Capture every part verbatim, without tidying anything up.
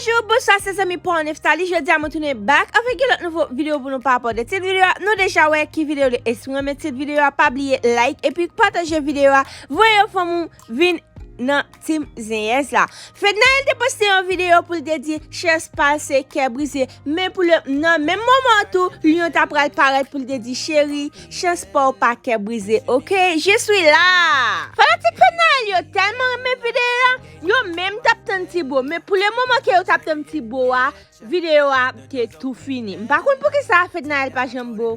Bonjou, bonswa, se zanmi pa w Neftali. Jodi a mwen tounen back avèk yon lòt nouvo videyo pou nou pa pèdi tit videyo a. Nou deja wè ki videyo li ye. Si w renmen tit videyo a, pa bliye like epi pataje videyo a. Voye yon fanmi w vin nan team Zenyèz la. Fednaelle te poste yon videyo pou l te di chans pa l se kè brize. Men pou le nan menm moman tou, Lyon ta pral parèt pou l te di cheri, chans pa w pa kè brize, oke? Je suis là! Fanatik Fednaelle yo tèlman renmen videyo a, yo menm t ap tann ti bo. Men pou le moman ke yo t ap tann ti bo a, videyo a te tou fini. M pa konn poukisa Fednaelle pa janm bo.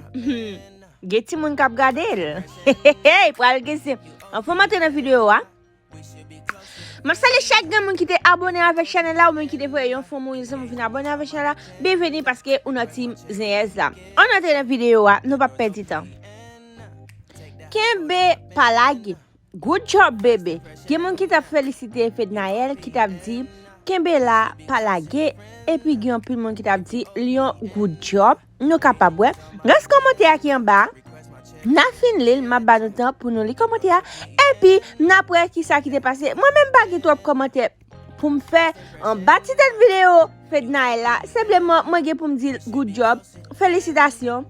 Gen timoun k ap gade l. Hey, pral gen se. Anfan m antre nan videyo a. M ap salye chak granmoun ki te abòne avèk chanèl la, oubyen ki te voye yon fanmi w, yon zanmi w vin abòne avèk chanèl la. Byenveni paske ou nan team Zenyèz la. Ann antre nan videyo a, nou p ap pèdi tan. Kenbe, pa lage. Good job, bebe. Gen moun ki t ap felisite Fednaelle, ki t ap di, kenbe la, pa lage. Epi gen anpil moun ki t ap di, Lyon, good job. Nou kapab wè. Rès kòmantè a ki anba a. N a fin li l, m ap ba nou tan pou nou li kòmantè a. Epi, n ap wè kisa ki te pase. Mwen menm pa gen twòp kòmantè pou m fè anba ti tèt videyo Fednaelle la. Senpleman, mwen gen pou m di l good job. Felisitasyon.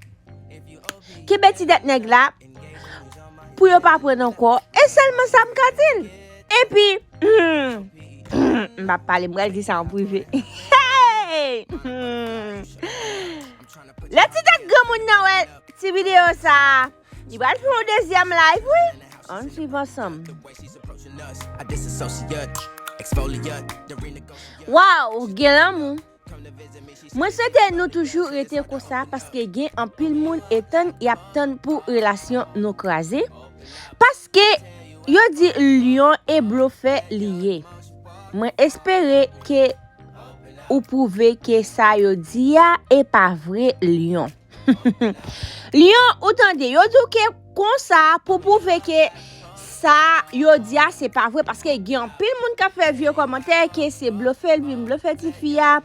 Kenbe ti tèt nèg la pou yo pa pran n ankò. E sèlman sa m ka di l. Epi, m p ap pale, m pral di sa an prive. Hey! Lè ti tèt granmoun nan wè ti videyo sa a, li pral fè yon dezyèm live, wi. Ann swiv ansanm. Waw, gen lanmou. Mwen swete nou toujou rete konsa paske gen anpil moun e tann y ap tann pou relasyon nou kraze. Paske yo di Lyon e blofè li ye. Mwen espere ke ou pwouve ke sa yo di a e pa vre, Lyon. Lyon, ou tande, yo di w ke konsa pou pwouve ke sa yo di a se pa vre, paske gen anpil moun k ap fè vye kòmantè ke se blofe l vin blofe tifi a,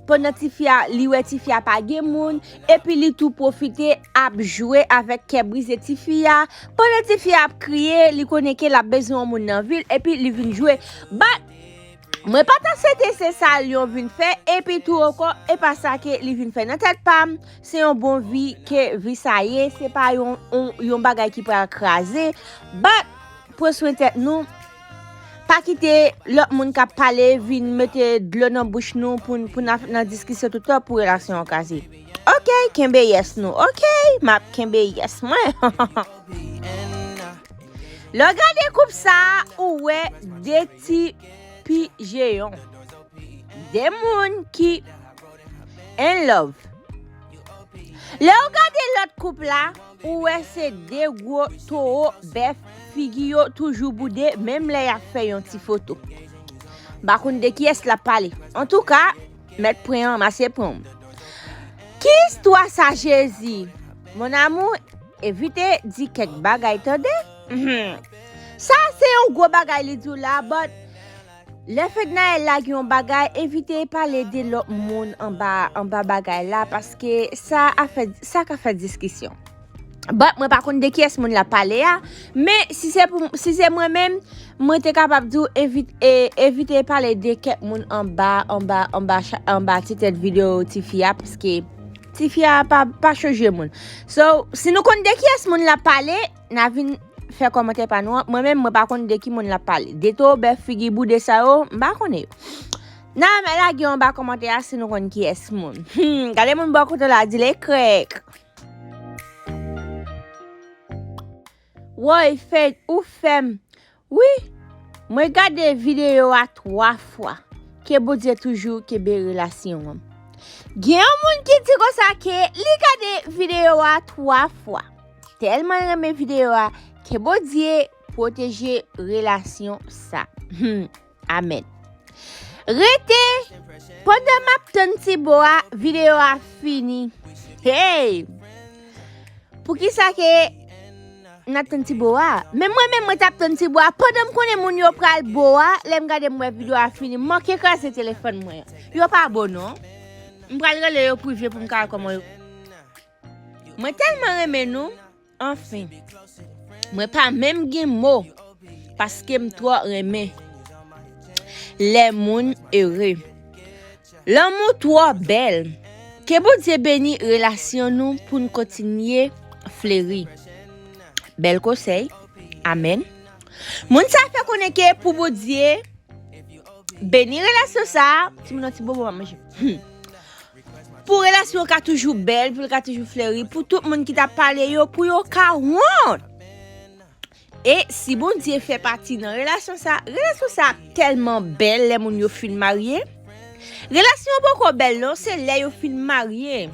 pandan tifi a, li wè tifi a pa gen moun, epi li tou pwofite ap jwe avèk kè brize tifi a, pandan tifi a ap kriye, li konnen ke l ap bezwen yon moun nan vi l, epi li vin jwe. But, mwen pa ta swete se sa Lyon vin fè, epi tou ankò, e pa sa ke li vin fè nan tèt pa m, se yon bon vi ke vi sa ye, se pa yon, yon, yon bagay ki pral kraze. But, pran swen tèt nou, pa kite lòt moun k ap pale vin mete dlo nan bouch nou pou, pou n ap nan diskisyon toutan pou relasyon an kraze. Oke, kenbe yes nou. Oke, m ap kenbe yes mwen. Lè w gade koup sa a, ou wè de ti pijeyon. De moun ki in love. Lè w gade lòt koup la, ou wè se de gwo towo bèf, figi yo toujou boude, menm lè y ap fè yon ti foto. M pa konn de kiyès l ap pale. Antouka, mèt pran an, mase pran w. Ki istwa sa, Jezi? Mon amour, evite di kèk bagay, tande? Mhm. Sa, se yon gwo bagay li di w la, but lè Fednaelle lage yon bagay, evite pale de lòt moun anba, anba bagay la, paske sa a fè, sa ka fè diskisyon. But mwen pa konn de kiyès moun la pale a, men si se pou, si se mwen menm, mwen te kapab di w evit-, e, evite pale de kèk moun anba, anba, anba cha-, anba ti tèt videyo tifi a, paske tifi a pa, pa chanje moun. So, si nou konn de kiyès moun la pale, n a vin fè kòmantè pa nou an. Mwen menm, mwen pa konn de ki moun l ap pale. De towo bèf figi boude sa yo, m pa konnen yo. N a lage anba kòmantè a si nou konn kiyès moun. Hmm, gade moun bò kote w la, di l e krèk. Woy, Fed, ou fè m. Wi, mwen gade videyo a twa fwa. Ke Bondye toujou kenbe relasyon an. Gen yon moun ki di konsa ke li gade videyo a twa fwa. Tèlman l renmen videyo a, ke Bondye pwoteje relasyon sa. Hmm, amèn. Rete, pandan m ap tann ti bo a, videyo a fini. Hey! Poukisa ke n ap tann ti bo a? Men mwen menm, mwen t ap tann ti bo a. Pandan m konnen moun yo pral bo a, lè m gade m wè videyo a fini, m manke kraze telefòn mwen an. Yo pa bo non. M pral rele yo prive pou m ka wè kòman yo. Mwen tèlman renmen nou. Anfen, mwen pa menm gen mo, paske m twò renmen lè moun ere. Lanmou twò bèl. Ke Bondye beni relasyon nou pou n kontinye fleri. Bèl konsèy. Amèn. Moun sa fè konnen ke pou Bondye beni relasyon sa, timoun an ti bobo pa manje. Hmm. Pou relasyon ka toujou bèl, pou l ka toujou fleri, pou tout moun ki t ap pale yo, pou yo ka wont. E si Bondye fè pati nan relasyon sa, relasyon sa ap tèlman bèl lè moun yo fin marye. Relasyon an poko bèl non, se lè yo fin marye.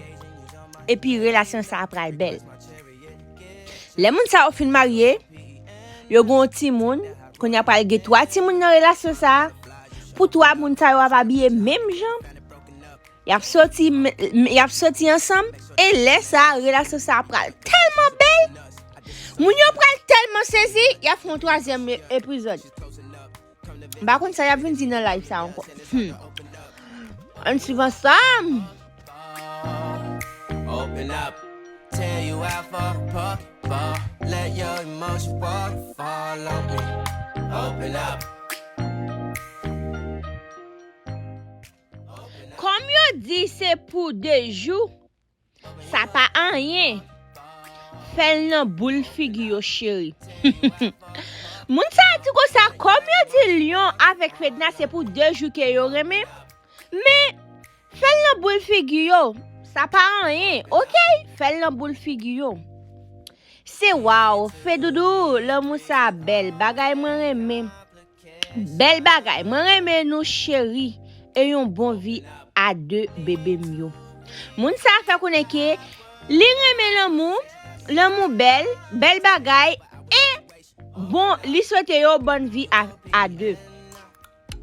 Epi relasyon sa pral bèl. Lè moun sa yo fin marye, yo gen yon timoun, kounye a pral gen twa timoun nan relasyon sa. Pou twa moun sa yo ap abiye menm jan. Y ap soti, m- m- y ap soti ansanm, e lè sa, relasyon sa pral tèlman bèl. Moun yo pral tèlman sezi, y ap fè yon twazyèm e- epizòd. M pa konn sa y ap vin di nan live sa ankò. Hmm. Ann swiv ansanm. Open up, tell you how far apart, far. Let your emotion waterfall on me. Open up. Kòm yo di se pou de jou, sa pa anyen. Fè l nan boul figi yo, cheri. Moun sa a di konsa, kòm yo di Lion avèk Fedna se pou de jou ke yo renmen, men fè l nan boul figi yo. Sa pa anyen, oke? Fè l nan boul figi yo. Se waw, Fedoudou, lanmou sa bèl, bagay mwen renmen. Bèl bagay, mwen renmen nou cheri, e yon bon vi a de bebe m yo. Moun sa fè konnen ke li renmen lanmou, lanmou bèl, bèl bagay, e bon, li swete yo bòn vi a, a de.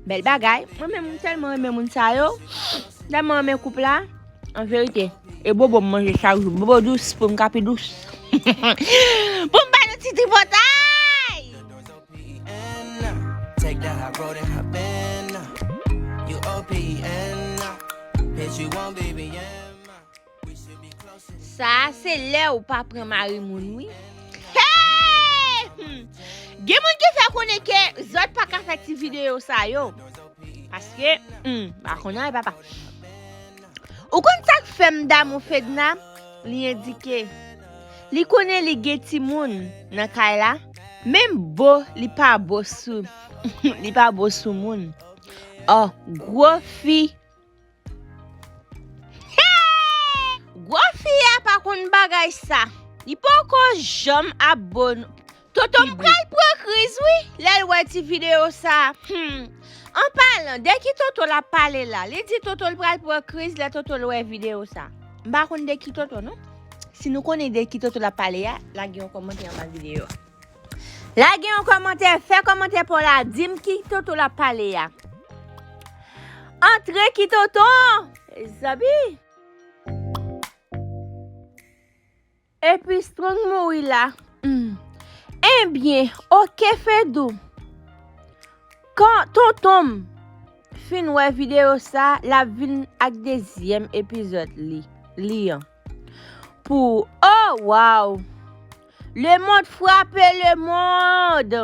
Bèl bagay, mwen menm m tèlman renmen moun sa yo, tèlman renmen koup la, an verite, e bobo m manje chak jou, bobo dous pou m ka pi dous. Pou m ba nou ti tripotay! Take that high road and hop in. You O P N. Bitch, you won't be B M. Sa a se lè ou pa pran mari moun, wi. Hey! Hmm. Gen moun ki fè konnen ke zòt pa ka fè ti videyo sa yo. Paske, hmm, pa konnen, papa. Ou konn sa k fè m damou Fedna? Li endike. Li konnen li gen timoun nan kay la. Menm bo, li pa bo sou, li pa bo sou moun. Ò, gwo fi. Gwo fi a pa konn bagay sa. Li poko janm ap bo. Toto m pral pran kriz, wi, lè l wè ti videyo sa. Hmm. An palan, de ki Toto l ap pale la? Li di Toto l pral pran kriz lè Toto l wè videyo sa. M pa konn de ki Toto, non. Si nou konnen de ki Toto l ap pale a, lage yon kòmantè anba videyo a. Lage yon kòmantè, fè kòmantè pa w la, di m ki Toto l ap pale a. Antre ki Toto! Zabi! Epi Strong mouri la. Hmm. Ebyen, oke Fedou. Kan tonton m fin wè videyo sa, l ap vin ak dezyèm epizòd li, li an. Pou, oh, wow! Le monde frappe le monde!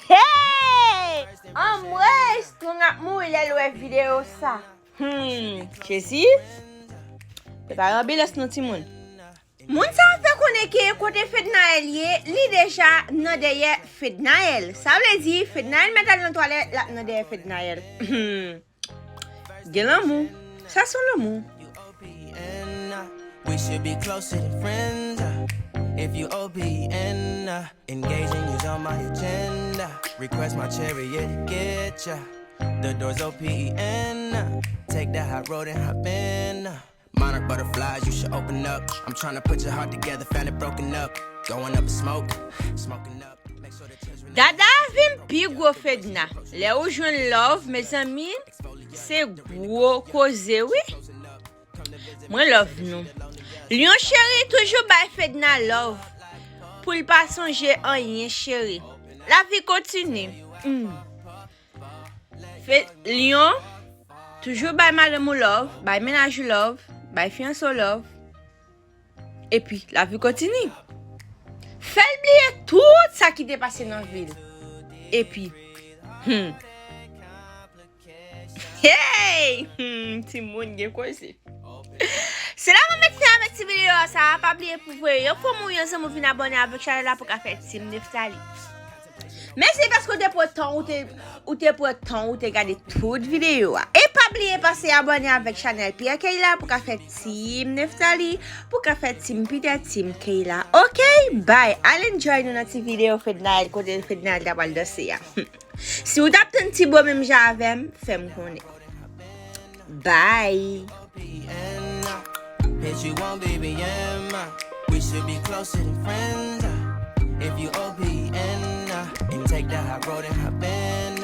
Hey! Anmwey, Strong ap mouri lè l wè videyo sa. Hmm, Jezi. Prepare anbilans non timoun. Moun sa fè konnen ke kote Fednaelle ye, li deja nan dèyè Fednaelle. Sa vle di, Fednaelle mèt al nan twalèt, l ap nan dèyè Fednaelle. Gen lanmou. Sa se lanmou. We should be closer than friends. If you O P N, engaging is on my agenda. Request my chariot to get ya. The doors O P N. Take the high road and hop in. Monarch butterflies, you should open up. I'm tryna put your heart together, found it broken up. Going up in smoke, smoking up. Make sure the children. Dada vin pi gwo Fedna. Lè ou jwenn love, mezanmi, se gwo koze, wi. Mwen love nou. Lion cheri toujou bay Fedna love. Pou l pa sonje anyen, cheri. Lavi kontini. Hmm. Fe, Lion, toujou bay madanm ou love, bay mennaj ou love, bay fiyanse w love. Epi, lavi kontini. Fè l bliye tout sa ki te pase nan vi l. Epi, hmm. Hey! Hmm, timoun gen koze. Se la mwen met fen avèk ti videyo a sa. Pa bliye pou voye yon fanmi ou yon zanmi vin abòne avèk chanèl la pou ka fè Team Neftali. Mèsi paske ou te pran tan ou te ou te pran tan ou te gade tout videyo a. E pa bliye pase abòne avèk chanèl Pierre Keyla pou ka fè Team Neftali, pou ka fè Team Peter, Team Keyla. Ok? Bye. Al enjoy nou nan ti videyo Fednaelle kote Fednaelle ta pral danse a. Si ou t ap tann ti bo menm jan avè m, fè m konnen. Bye. Is you won't be beyond mine. We should be closer than friends. Uh. If you O P N uh, and take the high road and hop in.